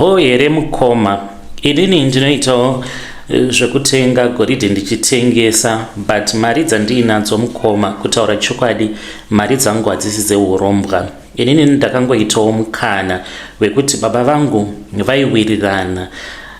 Bhoo here mukoma, inini ndinoitawo eh, zvekutenga goridhe ndichitengesa but mari dzandiinadzo mukoma, kutaura chokwadi mari dzangu hadzisi dzeurombwa. Inini ndakangoitawo mukana wekuti baba vangu vaiwirirana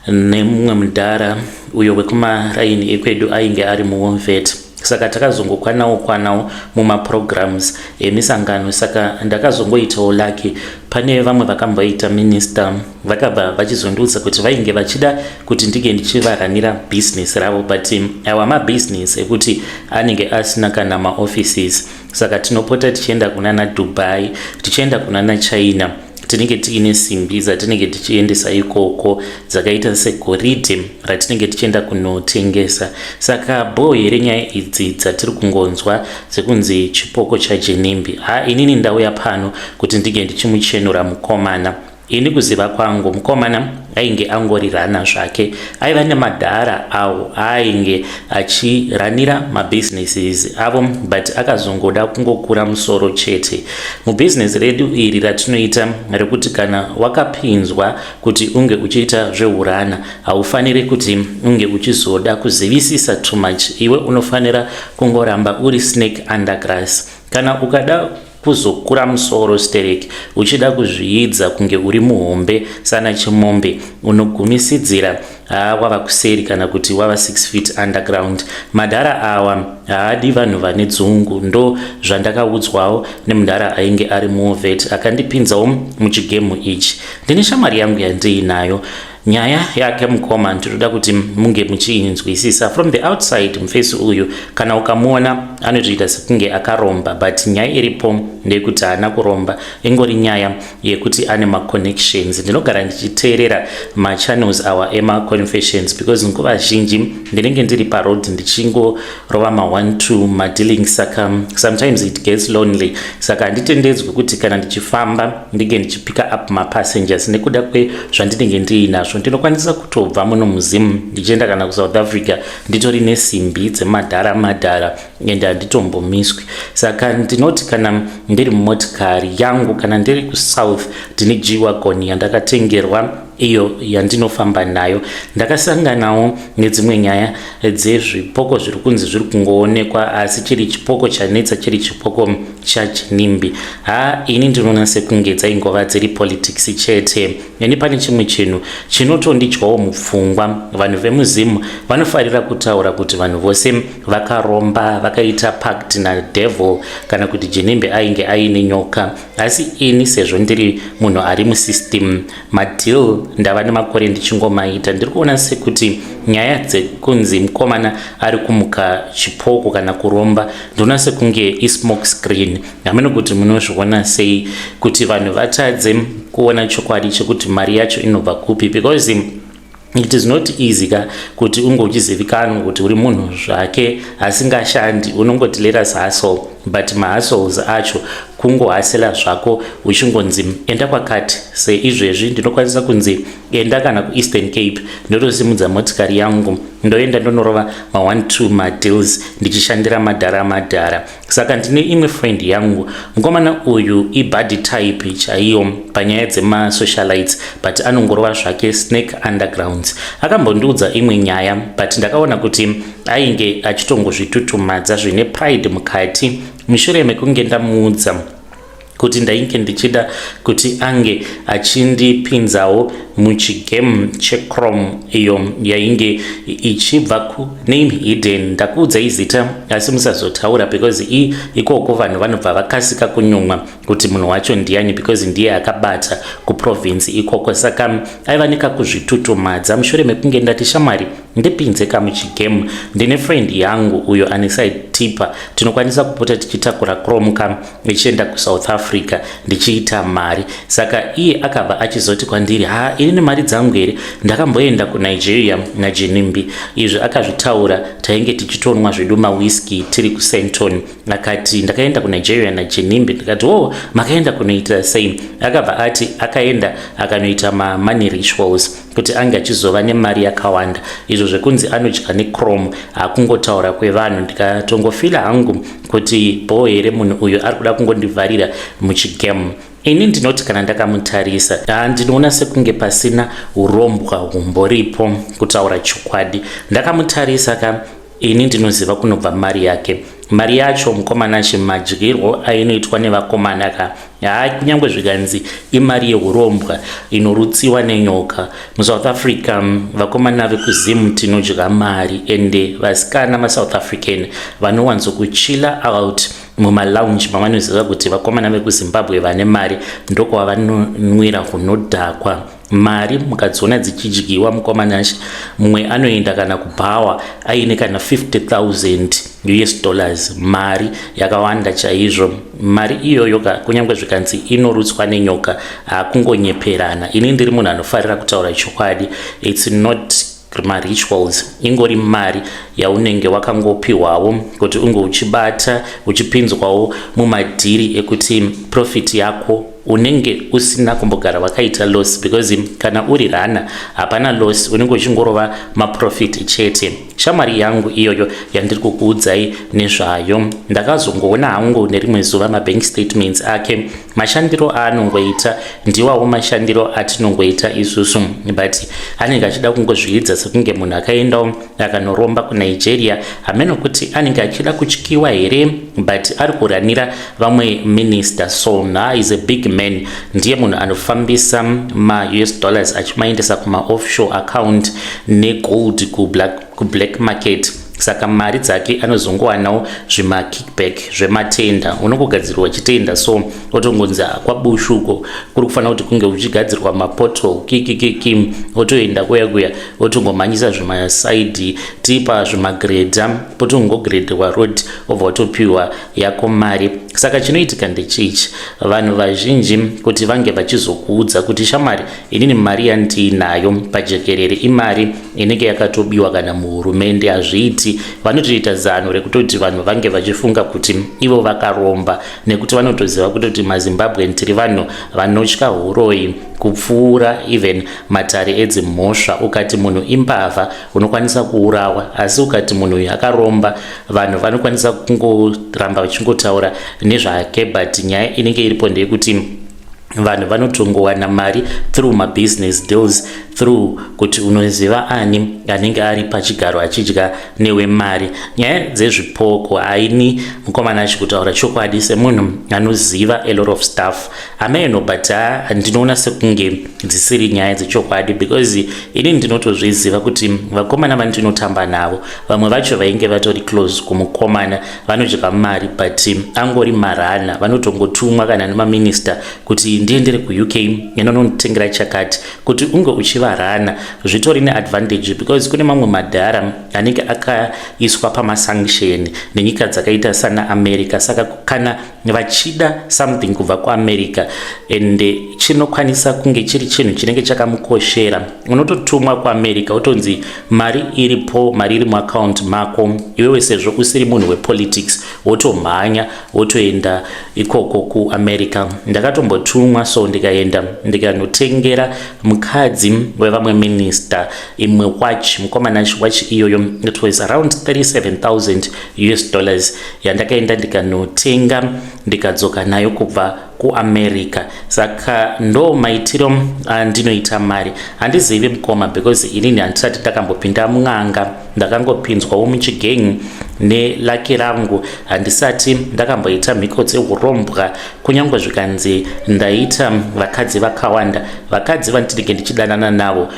nemumwe mudhara uyo wekumaraini ekwedu ainge ari muwomvet saka takazongokwanawo kwanawo mumaprograms emisangano saka ndakazongoitawo lucky pane vamwe vakamboita minister vakabva vachizondiudza kuti vainge vachida kuti ndinge ndichivaranira business ravo but awa mabusiness ekuti anenge asina kana maoffices saka tinopota tichienda kunana Dubai tichienda kunana China tinenge tiine simbi dzatinenge tichiendesa ikoko dzakaita segoridhe ratinenge tichienda kunotengesa saka bhoo here nyaya idzi dzatiri kungonzwa dzekunzi chipoko chaJenimbi ha inini ndauya pano kuti ndinge ndichimuchenura mukomana Ini kuziva kwangu mukomana ainge angorirana zvake aiva nemadhara awo aainge achiranira mabusinesses avo but akazongoda kungokura musoro chete mubusiness redu iri ratinoita rekuti kana wakapinzwa kuti unge uchiita zvehurana haufaniri kuti unge uchizoda kuzivisisa too much iwe unofanira kungoramba uri snake undergrass kana ukada Kuzokura musoro stereki uchida kuzviidza kunge uri muhombe sana chimombe unogumisidzira haa wava kuseri kana kuti wava 6 feet underground. Madhara awa haadi vanhu vane dzungu ndo zvandakaudzwawo nemudhara ainge ari muovet akandipinzawo muchigemhu ichi. Ndine shamwari yangu yandiinayo Nyaya yake mukoma ndinoda kuti munge muchiinzwisisa from the outside. Mufesi uyu kana ukamuona anotoita sekunge akaromba, but nyaya iripo ndeyekuti haana kuromba, ingori nyaya yekuti ane maconnections. Ndinogara ndichiteerera machannels awa emaconfessions because nguva zhinji ndinenge ndiri paroad ndichingorova ma1 2 madealing, saka sometimes it gets lonely, saka handitendedzwi kuti kana ndichifamba ndinge ndichipika up mapassengers nekuda kwezvandinenge ndiinazvo. Ndinokwanisa kutobva muno muZim ndichienda kana kuSouth Africa nditori nesimbi dzemadhara madhara ende handitombomiswi. Saka ndinoti kana ndiri mumotikari yangu, kana ndiri kuSouth, ndine G-wagon yandakatengerwa iyo yandinofamba nayo. Ndakasanganawo nedzimwe nyaya dzezvipoko zviri kunzi zviri kungoonekwa asi chiri chipoko chanetsa chiri chipoko chaChinimbi. Ha, ini ndinoona sekunge dzaingova dziri politics chete. Ini pane chimwe chinhu chinotondidyawo mupfungwa. Vanhu vemuZimu vanofarira kutaura kuti vanhu vose vakaromba, vakaita pact nadevil kana kuti Jinimbi ainge aine nyoka. Asi ini sezvo ndiri munhu ari musystem madeal ndava nemakore ndichingomaita, ndiri kuona sekuti nyaya dzekunzi mukomana ari kumuka chipoko kana kuromba ndinoona sekunge ismoke screen. Hameno kuti munozviona sei kuti vanhu vatadze kuona chokwadi chekuti mari yacho inobva kupi, because it is not easy ka kuti unge uchizivikanwa kuti uri munhu zvake asingashandi. Unongoti let us hustle, but mahustles acho kungohasela zvako uchingonzi enda kwakati. Seizvezvi ndinokwanisa kunzi enda kana kuEastern Cape, ndotosimudza motikari yangu ndoenda ndonorova ma1 2 madeals ndichishandira madhara madhara. Saka ndine imwe friend yangu, mukomana uyu ibody type chaiyo panyaya dzemasocialites, but anongorova zvake snake undergrounds. Akambondiudza imwe nyaya, but ndakaona kuti ainge achitongozvitutumadza zvine pride mukati. Mushure mekunge ndamuudza kuti ndainge ndichida kuti ange achindipinzawo muchigame chechrome iyo yainge ichibva kuname hidden, ndakuudzai zita asi musazotaura because i ikoko vanhu vanobva vakasika kunyumwa kuti munhu wacho ndiani, because ndiye akabata kuprovince ikoko. Saka aiva nekakuzvitutumadza. Mushure mekunge ndati shamwari ndipinze kamuchigame, ndine friend yangu uyo ane side tipper, tinokwanisa kupota tichitakura chrome kam ichienda kuSouth Africa ndichiita mari. Saka iye akabva achizoti kwandiri, ha, inini mari dzangu here, ndakamboenda kuNigeria naJenimbi. Izvi akazvitaura tainge tichitonwa zvedu mawhisky tiri kuSenton. Akati ndakaenda kuNigeria naJenimbi. Ndikati o oh, Makaenda kunoita sei? Akabva ati akaenda akanoita mamoney rituals kuti ange achizova nemari yakawanda. Izvo zvekunzi anodya nechrome hakungotaura kwevanhu. Ndikatongofila hangu kuti bho here, munhu uyu ari kuda kungondivharira muchigame. Ini ndinoti kana ndakamutarisa, ndinoona sekunge pasina urombwa humboripo. Kutaura chokwadi, ndakamutarisa ka, ini ndinoziva kunobva mari yake. Mari yacho, mukomana, chimadyirwo ainoitwa nevakomana ka, haa, kunyange zvikanzi imari yeurombwa inorutsiwa nenyoka muSouth Africa, vakomana vekuZim tinodya mari. Ende vasikana maSouth African vanowanzokuchilla out mumalounge mavanoziva kuti vakomana vekuZimbabwe vane mari, ndokwavanonwira kunodhakwa. Mari mukadziona dzichidyiwa, mukomanashe, mumwe anoenda kana kubhawa aine kana 50,000 US dollars, mari yakawanda chaizvo. Mari iyoyo ka, kunyange zvikanzi inorutswa nenyoka, hakungonyeperana. Ini ndiri munhu anofarira kutaura chokwadi. It's not marituals, ingori mari yaunenge wakangopiwawo kuti unge uchibata, uchipinzwawo mumadhiri ekuti profit yako unenge usina kumbogara wakaita loss, because kana uri runner hapana loss, unenge uchingorova maprofit chete. Shamwari yangu iyoyo yandiri kukuudzai nezvayo, ndakazongoona hangu nerimwe zuva mabank statements ake. Mashandiro aanongoita ndiwawo mashandiro atinongoita isusu, but anenge achida kungozviidza sekunge munhu akaendawo akanoromba kuNigeria. Hameno kuti anenge achida kutyiwa here, but ari kuranira vamwe minister. So na is a big man, ndiye munhu anofambisa maUS dollars achimaendesa kumaoffshore account negold kublack market. Saka mari dzake anozongowanawo zvimakickback zvematenda. Unongogadzirwa chitenda so, otongonzi kwaBushuko kuri kufanira kuti kunge uchigadzirwa mapothole, kikikiki, otoenda kuya kuya, otongomhanyisa zvimasaidi tipa zvimagredha, potongogredhwa road, obva watopiwa yako mari. Saka chinoitika ndechichi: vanhu vazhinji kuti vange vachizokuudza kuti, "Shamwari, inini mari yandiinayo pajekerere imari inenge yakatobiwa kana muhurumende," hazviiti. Vanotoita zano rekutoti vanhu vange vachifunga kuti ivo vakaromba, nekuti vanotoziva kutoti maZimbabwean tiri vanhu vanotya uroyi kupfuura even matare edzimhosva. Ukati munhu imbavha, unokwanisa kuurawa, asi ukati munhu uyu akaromba, vanhu vanokwanisa kungoramba vachingotaura nezvake. But nyaya inenge iripo ndeyekuti vanhu vanotongowana mari through mabusiness deals, through kuti unoziva ani anenge ari pachigaro achidya newe mari. Nyaya dzezvipoko haini, mukomana, achikutaura chokwadi semunhu anoziva a lot of stuff, ameno, but ndinoona sekunge dzisiri nyaya dzechokwadi, because ini ndinotozviziva kuti vakomana vandinotamba navo, vamwe vacho vainge vatori close kumukomana, vanodya mari, but angori marana. Vanotongotumwa kana nemaminista kuti ndiendere kuUK, inononditengera chakati. Kuti unge uchivarana zvitori neadvantage, because kune mamwe madhara anenge akaiswa pamasanction nenyika dzakaita sana America. Saka kana vachida something kubva kuAmerica and chinokwanisa kunge chiri chinhu chinenge chakamukoshera, unototumwa kuAmerica, utonzi mari iripo, mari iri muaccount mako iwewe. Sezvo usiri munhu wepolitics, wotomhanya wotoenda ikoko kuAmerica. Ndakatombotumwa so, ndikaenda ndikanotengera mukadzi wevamwe minista imwe watch. Mukomana, watch iyoyo, it was around 37,000 US dollars yandakaenda ndikanotenga, ndikadzoka nayo kubva kuAmerica. Saka ndo maitiro andinoita mari. Handizivi, mukoma, because inini handisati ndakambopinda mun'anga. Ndakangopinzwawo muchigengi neluck rangu. Handisati ndakamboita mhiko dzeurombwa, kunyange zvikanzi ndaita vakadzi vakawanda. Vakadzi vandinenge ndichidanana navo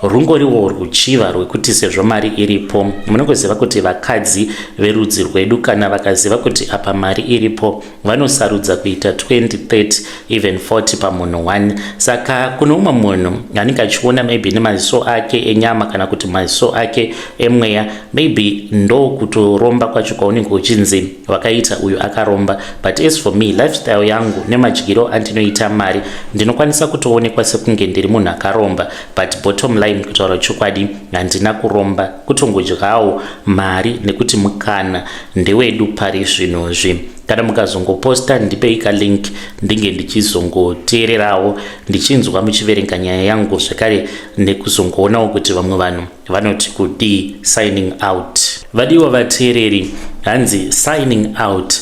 rungoriwo ruchiva rwekuti sezvo mari iripo, munongoziva kuti vakadzi verudzi rwedu kana vakaziva kuti apa mari iripo, vanosarudza kuita 20, 30, even 40 pamunhu 1. Saka kune umwe munhu anenge achiona maybe nemaziso ake enyama kana kuti maziso ake emweya, maybe ndo kutoromba kwacho kwaunenge uchinzi wakaita uyu akaromba. But as for me, lifestyle yangu nemadyiro andinoita mari, ndinokwanisa kutoonekwa sekunge ndiri munhu akaromba, but bottom line Zvakare kutaura chokwadi handina kuromba, kutongodyawo mari nekuti mukana ndewedu pari zvinozvi. Kana mukazongoposta ndipei kalink ndinge ndichizongoteererawo ndichinzwa muchiverenga nyaya yangu zvakare nekuzongoonawo kuti vamwe vanhu vanoti kudii. Signing out. Vadiwa vateereri, hanzi signing out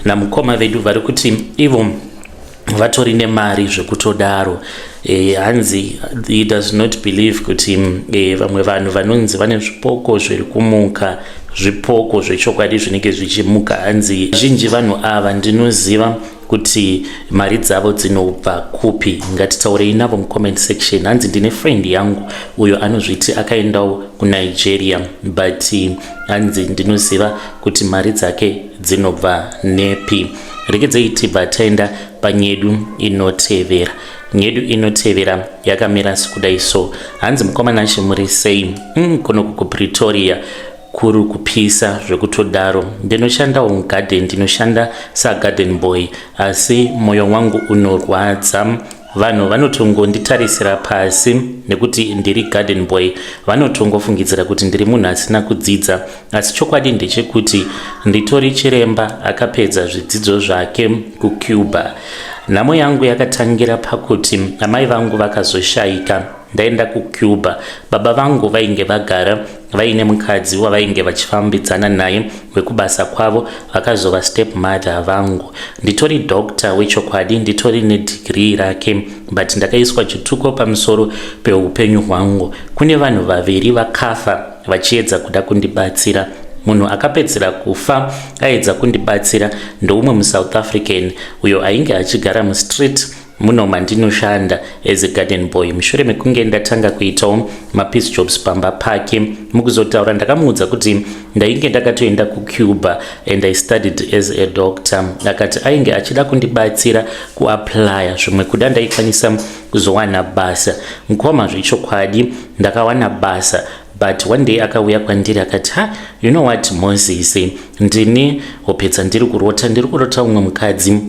namukoma vedu vari kuti ivo vatori nemari zvekutodaro. Hanzi he does not believe kuti vamwe vanhu vanonzi vane zvipoko zviri kumuka, zvipoko zvechokwadi zvinenge zvichimuka. Hanzi zhinji vanhu ava ndinoziva kuti mari dzavo dzinobva kupi. Ngatitaurei navo mucomment section. Hanzi ndine friend yangu uyo anozviti akaendawo kuNigeria, but hanzi ndinoziva kuti mari dzake dzinobva nepi. Regedzei tibva taenda panyedu inotevera. Nyedu inotevera yakamira sekudai so. Hanzi mukomana, muri sei? Kunoku kuPretoria kuri kupisa zvekutodaro. Ndinoshandawo mugarden, ndinoshanda sagarden boy, asi mwoyo wangu unorwadza. Vanhu vanotongonditarisira pasi nekuti ndiri garden boy. Vanotongofungidzira kuti ndiri munhu asina kudzidza, asi chokwadi ndechekuti nditori chiremba akapedza zvidzidzo zvake kuCuba. Nhamo yangu yakatangira pakuti amai vangu vakazoshayika ndaenda kuCuba. Baba vangu vainge vagara vaine mukadzi wavainge vachifambidzana naye wekubasa kwavo, vakazova step mother vangu. Nditori doctor wechokwadi, nditori nedegree rake, but ndakaiswa chituko pamusoro peupenyu hwangu. Kune vanhu vaviri vakafa vachiedza kuda kundibatsira. Munhu akapedzera kufa aedza kundibatsira ndoumwe muSouth African uyo ainge achigara mustreet muno mandinoshanda as a garden boy. Mushure mekunge ndatanga kuitawo mapiece jobs pamba pake, mukuzotaura ndakamuudza kuti ndainge ndakatoenda kuCuba and I studied as a doctor. Akati ainge achida kundibatsira kuapplya, zvimwe kuda ndaikwanisa kuzowana basa. Mukoma, zvechokwadi ndakawana basa, but one day akauya kwandiri akati, "Ha, you know what, Moses, ndini hope dzandiri kurota, ndiri kurota umwe mukadzi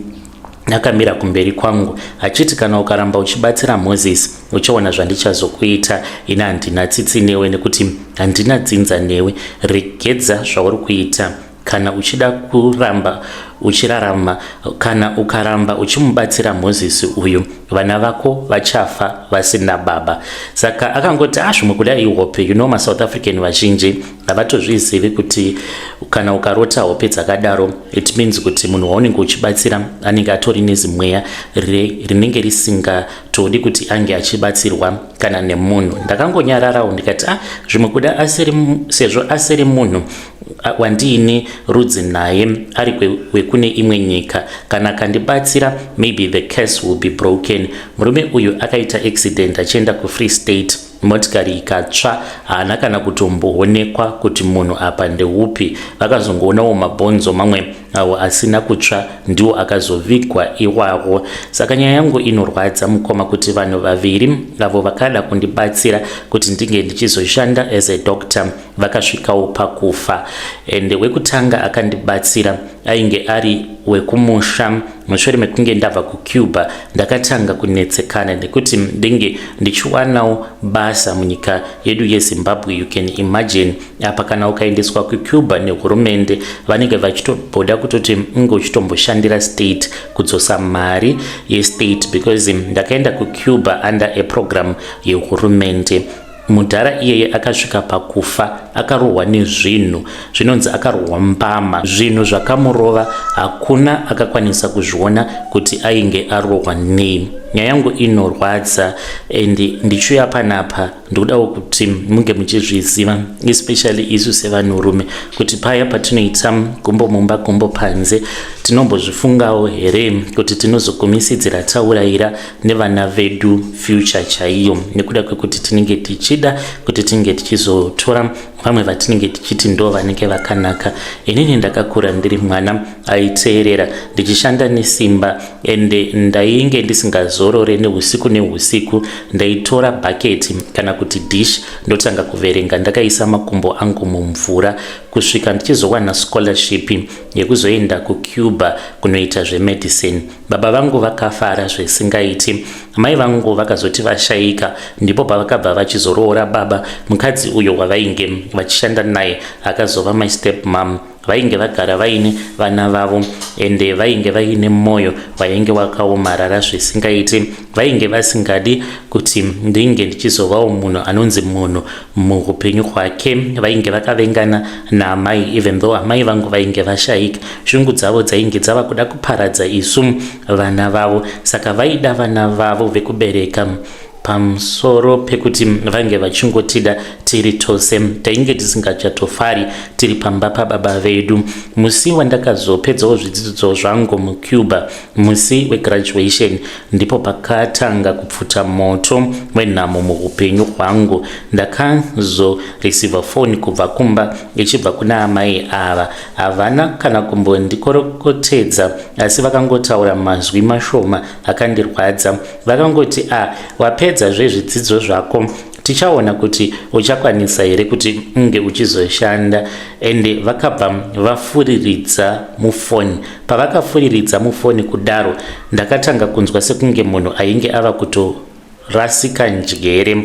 akamira kumberi kwangu achiti, 'Kana ukaramba uchibatsira Moses, uchaona zvandichazokuita. Ina handina tsitsi newe nekuti handina dzinza newe. Regedza zvauri kuita kana uchida kuramba uchirarama. Kana ukaramba uchimubatsira Mozisi uyu, vana vako vachafa vasina baba.'" Saka akangoti, "A, ah, zvimwe kuda ihope." MaSouth African vazhinji havatozvizivi kuti kana ukarota hope dzakadaro, it means kuti munhu waunenge uchibatsira anenge atori nezimweya rinenge risingatodi kuti ange achibatsirwa kana nemunhu. Ndakangonyararawo ndikati, "Ah, zvimwe kuda asiri, sezvo asiri munhu wandiine rudzi naye, ari wekune imwe nyika, kana akandibatsira, maybe the case will be broken." Murume uyu akaita accident achienda kuFree State, motikari ikatsva, haana kana kutomboonekwa kuti munhu apa ndeupi. Vakazongoonawo mabhonzo mamwe awo asina kutsva, ndiwo akazovigwa iwawo. Saka nyaya yangu inorwadza, mukoma, kuti vanhu vaviri avo vakada kundibatsira kuti ndinge ndichizoshanda as a doctor vakasvikawo pakufa. Ende wekutanga akandibatsira ainge ari wekumusha. Mushure mekunge ndabva kuCuba, ndakatanga kunetsekana nekuti ndinge ndichiwanawo basa munyika yedu yeZimbabwe. You can imagine, apa kana ukaendeswa kuCuba nehurumende, vanenge vachitoboda kutoti unge uchitomboshandira state, kudzosa mari yestate, because ndakaenda kuCuba under a program yehurumende. Mudhara iyeye akasvika pakufa akarohwa nezvinhu zvinonzi akarohwa mbama. Zvinhu zvakamurova hakuna akakwanisa kuzviona kuti ainge arohwa nei. Nyaya yangu inorwadza and ndichiuya panapa ndikudawo kuti munge muchizviziva, especially isu sevanhurume, kuti paya patinoita gumbo mumba gumbo panze, tinombozvifungawo here kuti tinozogumisidzira taurayira nevana vedu future chaiyo, nekuda kwekuti tinenge tichida kuti tinge tichizotora vamwe vatinenge tichiti ndo vanenge vakanaka. Inini ndakakura ndiri mwana aiteerera, ndichishanda nesimba, ende ndainge ndisingazorore neusiku neusiku. Ndaitora bhaketi kana kuti dish, ndotanga kuverenga ndakaisa makumbo angu mumvura, kusvika ndichizowana scholarship yekuzoenda kuCuba kunoita zvemedicine. Baba vangu vakafara zvisingaiti. Amai vangu vakazoti vashaika ndipo pavakabva vachizoroora baba mukadzi uyo wavainge vachishanda naye akazova my step mom. Vainge vagara vaine vana vavo ende vainge vaine moyo wainge wakaomarara zvisingaiti. Vainge vasingadi kuti ndinge ndichizovawo munhu anonzi munhu muupenyu hwake. Vainge vakavengana naamai even though amai vangu vainge vashaika. Shungu dzavo dzainge dzava kuda kuparadza isu vana vavo, saka vaida vana vavo vekubereka pamusoro pekuti vange vachingotida tiri tose. Tainge tisingachatofari tiri pamba pababa vedu. Musi wandakazopedzawo zvidzidzo zvangu muCuba, musi wegraduation, ndipo pakatanga kupfuta moto wenhamo muupenyu hwangu. Ndakazoreceiva foni kubva kumba ichibva kuna amai ava. Havana kana kumbondikorokotedza, asi vakangotaura mazwi mashoma akandirwadza. Vakangoti, "A, wapedza zvezvidzidzo zvako, tichaona kuti uchakwanisa here kuti unge uchizoshanda." Ende vakabva vafuriridza mufoni. Pavakafuriridza mufoni kudaro, ndakatanga kunzwa sekunge munhu ainge ava kutorasika njere.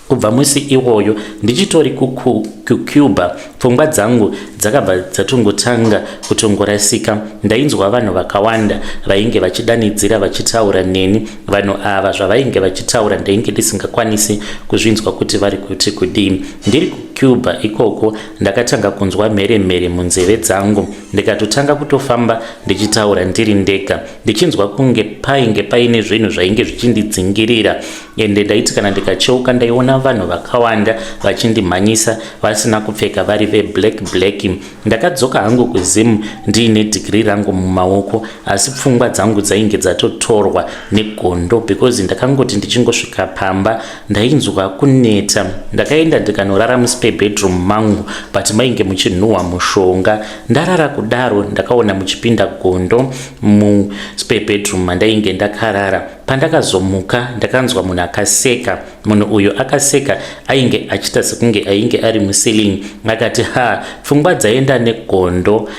Kubva musi iwoyo ndichitori kuCuba, pfungwa dzangu dzakabva dzatongotanga kutongorasika. Ndainzwa vanhu vakawanda vainge vachidanidzira vachitaura neni. Vanhu ava zvavainge vachitaura ndainge ndisingakwanisi kuzvinzwa kuti vari kuti kudii. Ndiri kuCuba ikoko ndakatanga kunzwa mheremhere munzeve dzangu, ndikatotanga kutofamba ndichitaura ndiri ndega, ndichinzwa kunge painge paine zvinhu zvainge zvichindidzingirira. Ende ndaiti kana ndikacheuka ndaiona vanhu vakawanda vachindimhanyisa vasina kupfeka, vari veblack black. Ndakadzoka hangu kuZim ndiine dhigiri rangu mumaoko, asi pfungwa dzangu dzainge dzatotorwa negondo, because ndakangoti ndichingosvika pamba ndainzwa kuneta. Ndakaenda ndikanorara muspare bedroom mangu, but mainge muchinhuhwa mushonga. Ndarara kudaro, ndakaona muchipinda gondo muspare bedroom mandainge ndakarara. Pandakazomuka ndakanzwa munhu akaseka. Munhu uyu akaseka ainge achiita sekunge ainge ari muceiling. Akati, "Ha, pfungwa dzaenda negondo."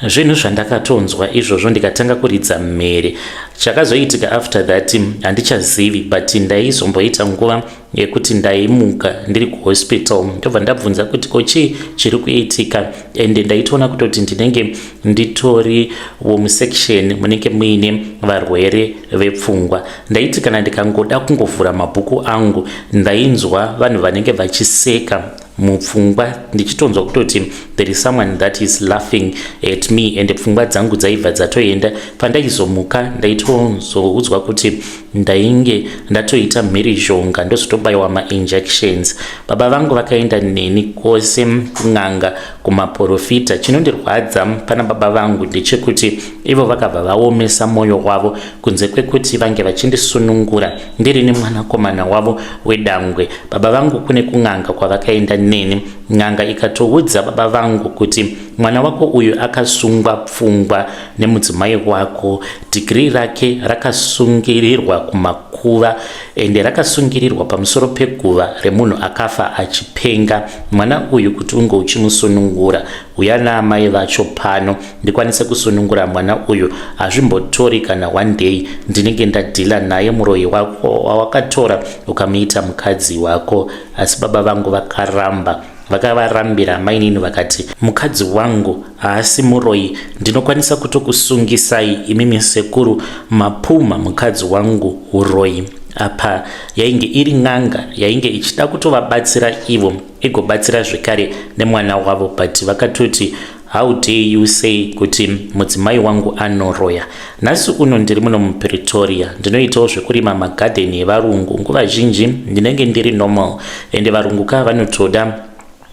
Zvinhu zvandakatonzwa izvozvo ndikatanga kuridza mhere. Chakazoitika after that handichazivi, but ndaizomboita nguva yekuti ndaimuka ndiri kuhospital, ndobva ndabvunza kuti ko chii chiri kuitika. Ende ndaitoona kutoti ndinenge nditoriwo musection munenge muine varwere vepfungwa. Ndaiti kana ndikangoda kungovhura mabhuku angu, ndainzwa vanhu vanenge vachiseka mupfungwa, ndichitonzwa kutoti there is someone that is laughing at me, and pfungwa dzangu dzaibva dzatoenda. Pandaizomuka ndaitonzoudzwa kuti ndainge ndatoita mhirizhonga, ndozotobayiwa mainjections. Baba vangu vakaenda neni kwose, kun'anga, kumaprofita. Chinondirwadza pana baba vangu ndechekuti ivo vakabva vaomesa mwoyo wavo. Kunze kwekuti vange vachindisunungura ndiri nemwanakomana wavo wedangwe, baba vangu kune kun'anga kwavakaenda neni, n'anga ikatoudza baba vangu kuti, "Mwana wako uyu akasungwa pfungwa nemudzimai wako. Dhigiri rake rakasungirirwa kumakuva, ende rakasungirirwa pamusoro peguva remunhu akafa achipenga. Mwana uyu kuti unge uchimusunungura, uya naamai vacho pano ndikwanise kusunungura mwana uyu. Hazvimbotori kana one day, ndinenge ndadeala naye muroyi wako wawakatora ukamuita mukadzi wako." Asi baba vangu vakaramba, vakavarambira mainini, vakati, "Mukadzi wangu haasi muroyi. Ndinokwanisa kutokusungisai imimi sekuru mapuma mukadzi wangu uroyi." Apa yainge iri n'anga yainge ichida kutovabatsira ivo, igobatsira zvekare nemwana wavo, but vakatoti, "How dare you say kuti mudzimai wangu anoroya?" Nhasi uno ndiri muno muPretoria, ndinoitawo zvekurima magadheni evarungu. Nguva zhinji ndinenge ndiri normal, ende varungu ka vanotoda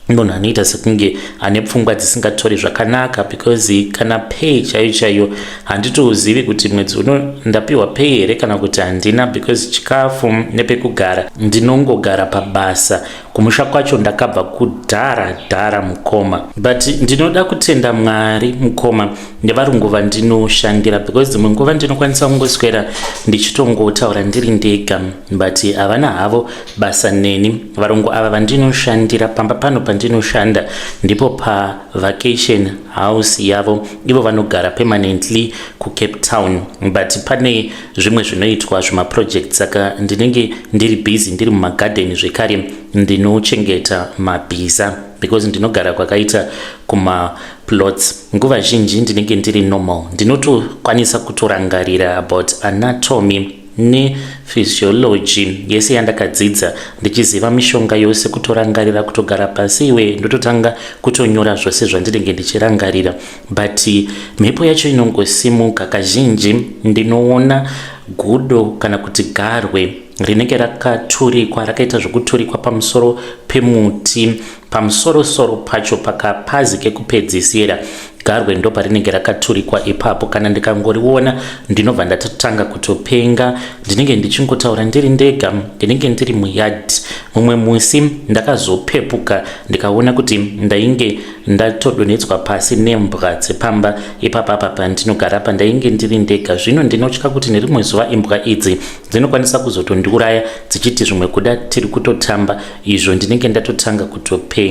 munhu anoita sekunge ane pfungwa dzisingatori zvakanaka, because kana pay chaiyo chaiyo handitozivi kuti mwedzi uno ndapiwa pay here kana kuti handina, because chikafu nepekugara ndinongogara pabasa. Kumusha kwacho ndakabva kudhara dhara mukoma, but ndinoda kutenda Mwari mukoma nevarungu vandinoshandira, because dzimwe nguva ndinokwanisa kungoswera ndichitongotaura ndiri ndega, but havana havo basa neni. Varungu ava vandinoshandira pamba pano pandinoshanda ndipo pavacation house yavo. Ivo vanogara permanently kuCape Town, but pane zvimwe zvinoitwa zvemaproject, saka ndinenge ndiri busy, ndiri mumagadheni. Zvekare ndinochengeta mabhiza because ndinogara kwakaita kumaplots. Nguva zhinji ndinenge ndiri normal, ndinotokwanisa kutorangarira about anatomy nephysiology yese yandakadzidza, ndichiziva mishonga yose, kutorangarira, kutogara pasi iwe ndototanga kutonyora zvose zvandinenge ndichirangarira. But mhepo yacho inongosimuka. Kazhinji ndinoona gudo kana kuti garwe rinenge rakaturikwa, rakaita zvokuturikwa pamusoro pemuti. Pamusorosoro pacho, pakapazi kekupedzisira, garwe ndo parinenge rakaturikwa ipapo. Kana ndikangoriona, ndinobva ndatotanga kutopenga. Ndinenge ndichingotaura ndiri ndega, ndinenge ndiri muyard. Mumwe musi ndakazopepuka ndikaona kuti ndainge ndatodonhedzwa pasi nembwa dzepamba ipapapa pandinogara, pandainge ndiri ndega. Zvino ndinotya kuti nerimwe zuva imbwa idzi dzinokwanisa kuzotondiuraya, dzichiti zvimwe kuda tiri kutotamba, izvo ndinenge ndatotanga kutopenga.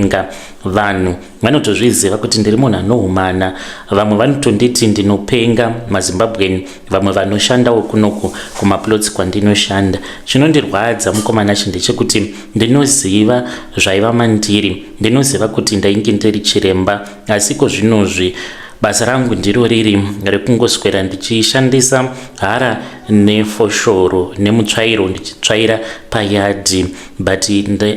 Vanhu vanotozviziva kuti ndiri munhu anohumana. Vamwe vanotonditi ndinopenga, maZimbabwean, vamwe vanoshandawo kunoku kumaplots kwandinoshanda. Chinondirwadza mukoma Nashe ndechekuti ndinoziva zvaiva mandiri, ndinoziva kuti ndainge ndiri chiremba, asiko zvinozvi basa rangu ndiro riri rekungoswera ndichishandisa hara nefoshoro nemutsvairo, ndichitsvaira payadhi. But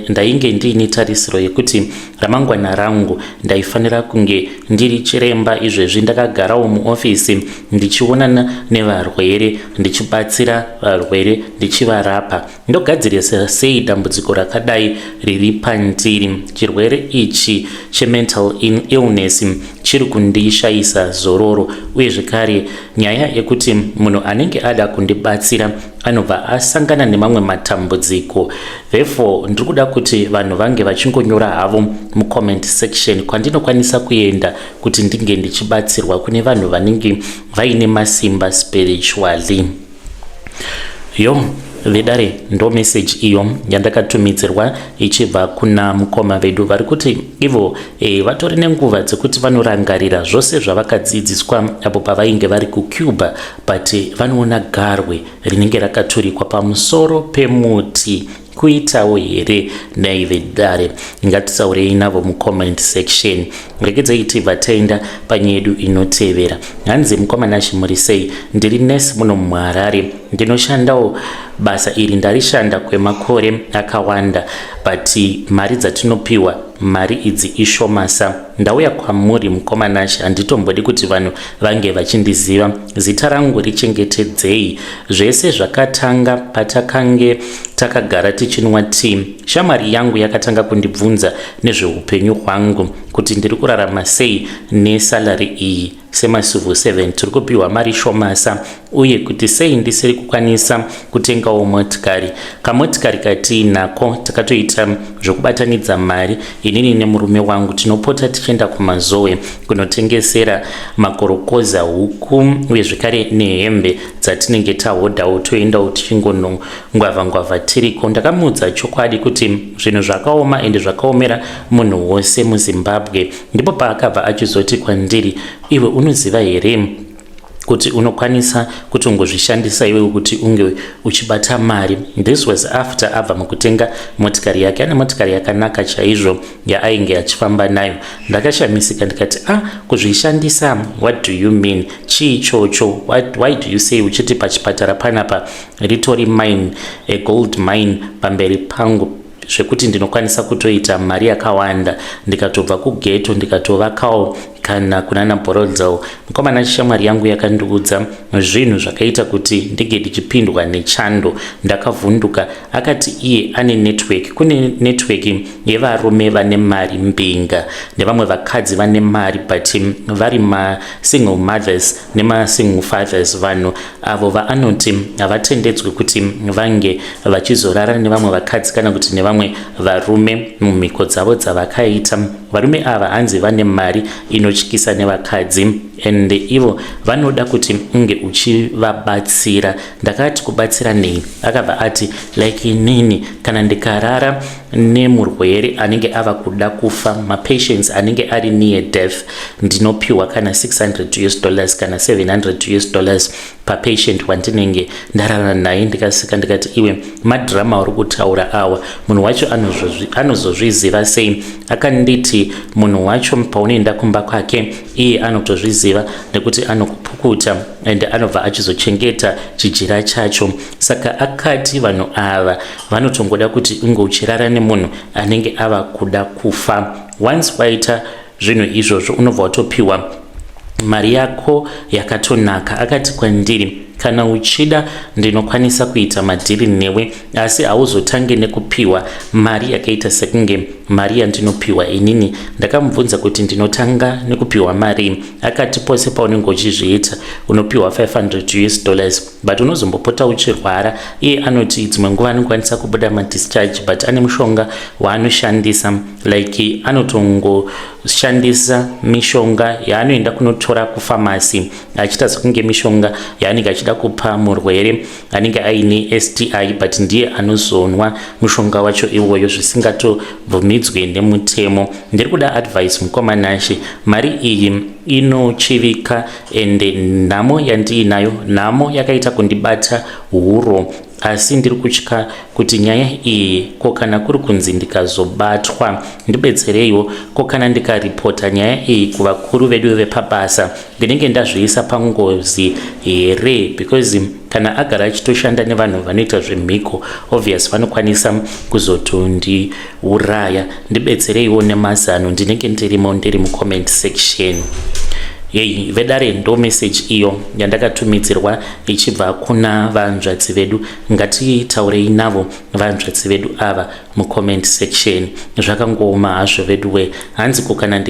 ndainge ndiine tarisiro yekuti ramangwana rangu ndaifanira kunge ndiri chiremba. Izvezvi ndakagarawo muofisi ndichionana nevarwere, ndichibatsira varwere, ndichivarapa. Ndogadzirisa sei dambudziko rakadai riri pandiri? Chirwere ichi chemental illness chiri kundishayisa zororo, uye zvekare nyaya yekuti munhu anenge ada kundibatsira anobva asangana nemamwe matambudziko. Therefore ndiri kuda kuti vanhu vange vachingonyora havo mucomment section kwandinokwanisa kuenda kuti ndinge ndichibatsirwa, kune vanhu vanenge vaine masimba spiritually. Yo vedare, ndo message iyo yandakatumidzirwa ichibva kuna mukoma vedu vari kuti ivo vatori nenguva dzekuti vanorangarira zvose zvavakadzidziswa apo pavainge vari kuCuba, but vanoona garwe rinenge rakaturikwa pamusoro pemuti. Kuitawo here nai vedare? Ngatitaurei navo mucomment section. Regedzai tibva taenda panyaya yedu inotevera. Hanzi, "Mukoma Nashe, muri sei? Ndiri nesi muno muHarare. Ndinoshandawo basa iri, ndarishanda kwemakore akawanda, but mari dzatinopiwa, mari idzi ishomasa. Ndauya kwamuri mukoma Nashe, handitombodi kuti vanhu vange vachindiziva. Zita rangu richengetedzei. Zvese zvakatanga patakange takagara tichinwa tea. Shamwari yangu yakatanga kundibvunza nezveupenyu hwangu, kuti ndiri kurarama sei nesalary iyi. Semacivil 7 tiri kupiwa mari shomasa, uye kuti sei ndisiri kukwanisa kutengawo motikari. Kamotikari katiinako takatoita zvokubatanidza mari inini nemurume wangu. Tinopota tichienda kuMazowe kunotengesera makorokoza, huku, uye zvekare nehembe dzatinenge tahodhawo. Toendawo tichingonongwavha-ngwavha tiriko. Ndakamuudza chokwadi kuti zvinhu zvakaoma, ende zvakaomera munhu wose muZimbabwe. Ndipo paakabva achizoti kwandiri, 'Iwe unoziva here kuti unokwanisa kutongozvishandisa iwewe kuti unge uchibata mari?' This was after abva mukutenga motikari yake. Ane motikari yakanaka chaizvo yaainge achifamba nayo. Ndakashamisika ndikati, 'Ah, kuzvishandisa? What do you mean? Chii ichocho? Why do you say uchiti pachipatara panapa ritori mine, a gold mine pamberi pangu, zvekuti ndinokwanisa kutoita mari yakawanda ndikatobva kughetto ndikatovakawo? kana kunana Borrowdale. Mukomana, shamwari yangu yakandiudza zvinhu zvakaita kuti ndinge ndichipindwa nechando. Ndakavhunduka. Akati iye ane network. Kune network yevarume vane mari, mbinga nevamwe vakadzi vane mari, but vari masingle mothers nemasingle fathers. Vanhu avo vaanoti havatendedzwi kuti vange vachizorara nevamwe vakadzi kana kuti nevamwe varume mumhiko dzavo dzavakaita. Varume ava hanzi vane mari inotyisa nevakadzi, and ivo vanoda kuti unge uchivabatsira. Ndakati, "Kubatsira nei?" Akabva ati, "Like inini, kana ndikarara nemurwere anenge ava kuda kufa, mapatients anenge ari near death, ndinopiwa kana 600 US dollars kana 700 US dollars papatient wandinenge ndarara naye." Ndikasika ndikati, "Iwe, madhirama uri kutaura awa. Munhu wacho anozozviziva sei?" Akanditi munhu wacho paunoenda kumba kwake, iye anotozviziva nekuti anokupukuta and anobva achizochengeta chijira chacho. Saka akati vanhu ava vanotongoda kuti unge uchirara nemunhu anenge ava kuda kufa. Once waita zvinhu izvozvo, unobva watopiwa mari yako yakatonaka. Akati kwandiri, "Kana uchida, ndinokwanisa kuita madhiri newe, asi hauzotange nekupiwa mari yakaita sekunge mari yandinopiwa inini." Ndakamubvunza kuti ndinotanga nekupiwa mari. Akati pose paunenge uchizviita unopiwa 500 US dollars, but unozombopota uchirwara. Iye anoti dzimwe nguva anokwanisa kubuda madischarge, but ane mushonga waanoshandisa, like anotongoshandisa mishonga yaanoenda kunotora kufamasi, achiita sekunge mishonga yaanenge achida kupa murwere anenge aine STI, but ndiye anozonwa mushonga wacho iwoyo zvisingatobvumidzwe nemutemo. Ndiri kuda advice, mukoma Nashe. Mari iyi inochivika, ende nhamo yandiinayo, nhamo yakaita kundibata huro, asi ndiri kutya kuti nyaya iyi, ko kana kuri kunzi ndikazobatwa? Ndibetsereiwo. Ko kana ndikaripota nyaya iyi kuvakuru vedu vepabasa, ndinenge ndazviisa pangozi here? Because kana agara achitoshanda nevanhu vanoita zvemhiko, obvious vanokwanisa kuzotondiuraya. Ndibetsereiwo nemazano. Ndinenge ndirimo, ndiri mucomment section. Yei vedare, ndo message iyo yandakatumidzirwa ichibva kuna vanzvadzi vedu. Ngatitaurei navo vanzvadzi vedu ava mucomment section. Zvakangooma hazvo veduwe. Hanzi ko kana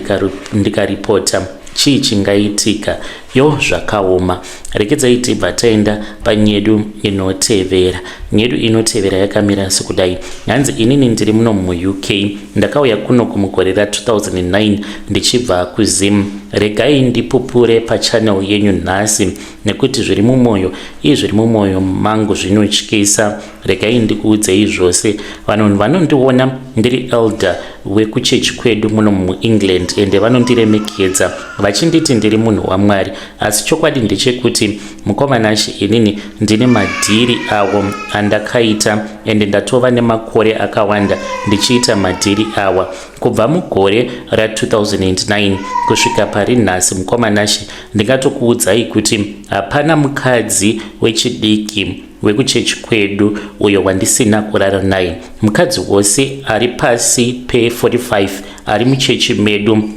ndikaripota, chii chingaitika? Yo, zvakaoma. Rekedzai tibva taenda panyedu inotevera. Nyedu inotevera yakamira sekudai. Hanzi, "Inini ndiri muno muUK. Ndakauya kuno kumugore ra2009 ndichibva kuZim. Regai ndipupure pachannel yenyu nhasi nekuti zviri mumwoyo, iye zviri mumwoyo mangu zvinotyisa. Regai ndikuudzei zvose. Vanhu vanondiona ndiri elder wekuchechi kwedu muno muEngland, ende vanondiremekedza vachinditi ndiri munhu waMwari. Asi chokwadi ndechekuti, mukoma Nashe, inini ndine madhiri awo andakaita, ende ndatova nemakore akawanda ndichiita madhiri awa, kubva mugore ra2009 kusvika pari nhasi. Mukoma Nashe, ndingatokuudzai kuti hapana mukadzi wechidiki wekuchechi kwedu uyo wandisina kurara naye. Mukadzi wose ari pasi pe45 ari muchechi medu,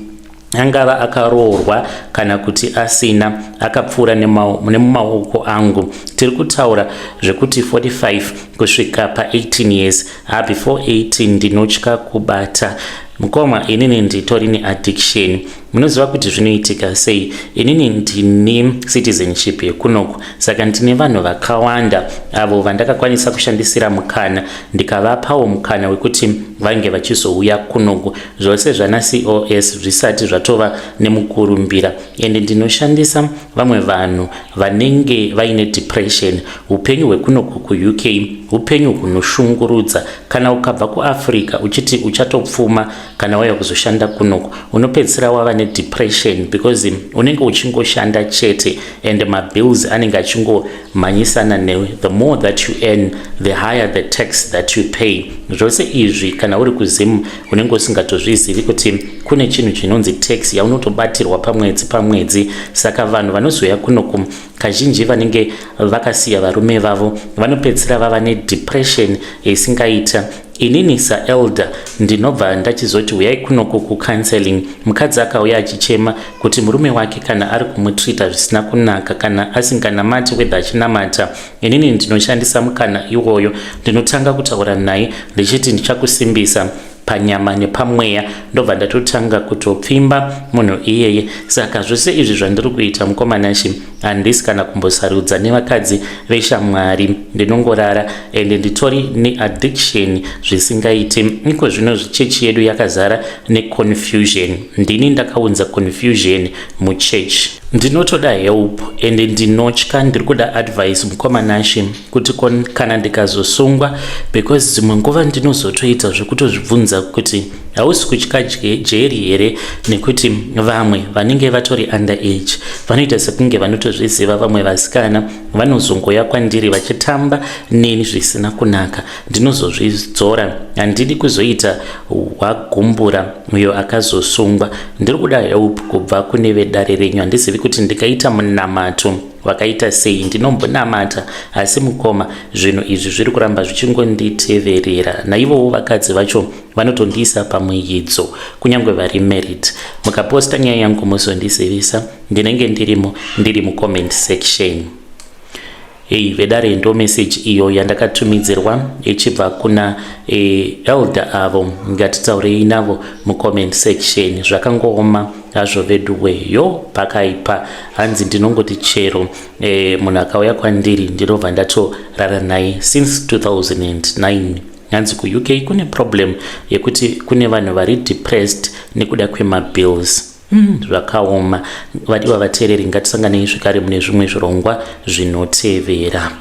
angava akaroorwa kana kuti asina, akapfuura nemumaoko angu. Tiri kutaura zvekuti 45 kusvika pa18 years. Ha, before 18 ndinotya kubata. Mukoma, inini nditori neaddiction. Munoziva kuti zvinoitika sei? Inini ndine citizenship yekunoku, saka ndine vanhu vakawanda avo vandakakwanisa kushandisira mukana, ndikavapawo mukana wekuti vange vachizouya kunoku, zvose zvana COS zvisati zvatova nemukurumbira. Ende ndinoshandisa vamwe vanhu vanenge vaine depression. Upenyu hwekunoku kuUK upenyu hunoshungurudza. Kana ukabva kuAfrica uchiti uchatopfuma, kana wauya kuzoshanda kunoku, unopedzisira wava nedepression because unenge uchingoshanda chete and mabills anenge achingomhanyisana newe. The more that you earn, the higher the tax that you pay. Zvose izvi kana uri kuZimu unenge usingatozvizivi kuti kune chinhu chinonzi tax yaunotobatirwa pamwedzi pamwedzi. Saka vanhu vanozouya kunoku kazhinji vanenge vakasiya varume vavo, vanopedzisira vava nedepression isingaita. Inini saelder ndinobva ndachizoti huyai kunoku kucounseling. Mukadzi akauya achichema kuti murume wake kana ari kumutreata zvisina kunaka, kana asinganamati, whether achinamata. Inini ndinoshandisa mukana iwoyo, ndinotanga kutaura naye ndichiti ndichakusimbisa panyama nepamweya, ndobva ndatotanga kutopfimba munhu iyeye. Saka zvose izvi zvandiri kuita, mukoma Nashe, handisi kana kumbosarudza nevakadzi veshamwari, ndinongorara ende nditori neaddiction zvisingaiti. Iko zvino zvichechi yedu yakazara neconfusion. Ndini ndakaunza confusion muchechi. Ndinotoda help ende ndinotya. Ndiri kuda advice, mukoma Nashe, kuti kana ndikazosungwa, because dzimwe nguva ndinozotoita zvekutozvibvunza kuti hausi kutya jeri here, nekuti vamwe vanenge vatori under age vanoita sekunge vanotozviziva. Vamwe vasikana vanozongoya kwandiri vachitamba neni zvisina kunaka. Ndinozozvidzora, handidi kuzoita hwagumbura uyo akazosungwa. Ndiri kuda help kubva kune vedare renyu. Handizivi kuti ndikaita munamato wakaita sei. Ndinombonamata, asi mukoma, zvinhu izvi zviri kuramba zvichingonditeverera. Naivowo vakadzi vacho vanotondiisa pamuidzo, kunyange vari married. Mukaposta nyaya yangu muzondizivisa, ndinenge ndirimo, ndiri mucomment section. Ei vedare, ndo message iyo yandakatumidzirwa ichibva kuna elder avo. Ngatitaurei navo mucomment section. Zvakangooma hazvo veduweyo, pakaipa. Hanzi ndinongoti chero munhu akauya kwandiri ndinobva ndatorara naye since 2009. Hanzi kuUK kune problem yekuti kune vanhu vari depressed nekuda kwemabills. Zvakaoma. Vadiwa vateereri, ngatisanganei zvekare mune zvimwe zvirongwa zvinotevera.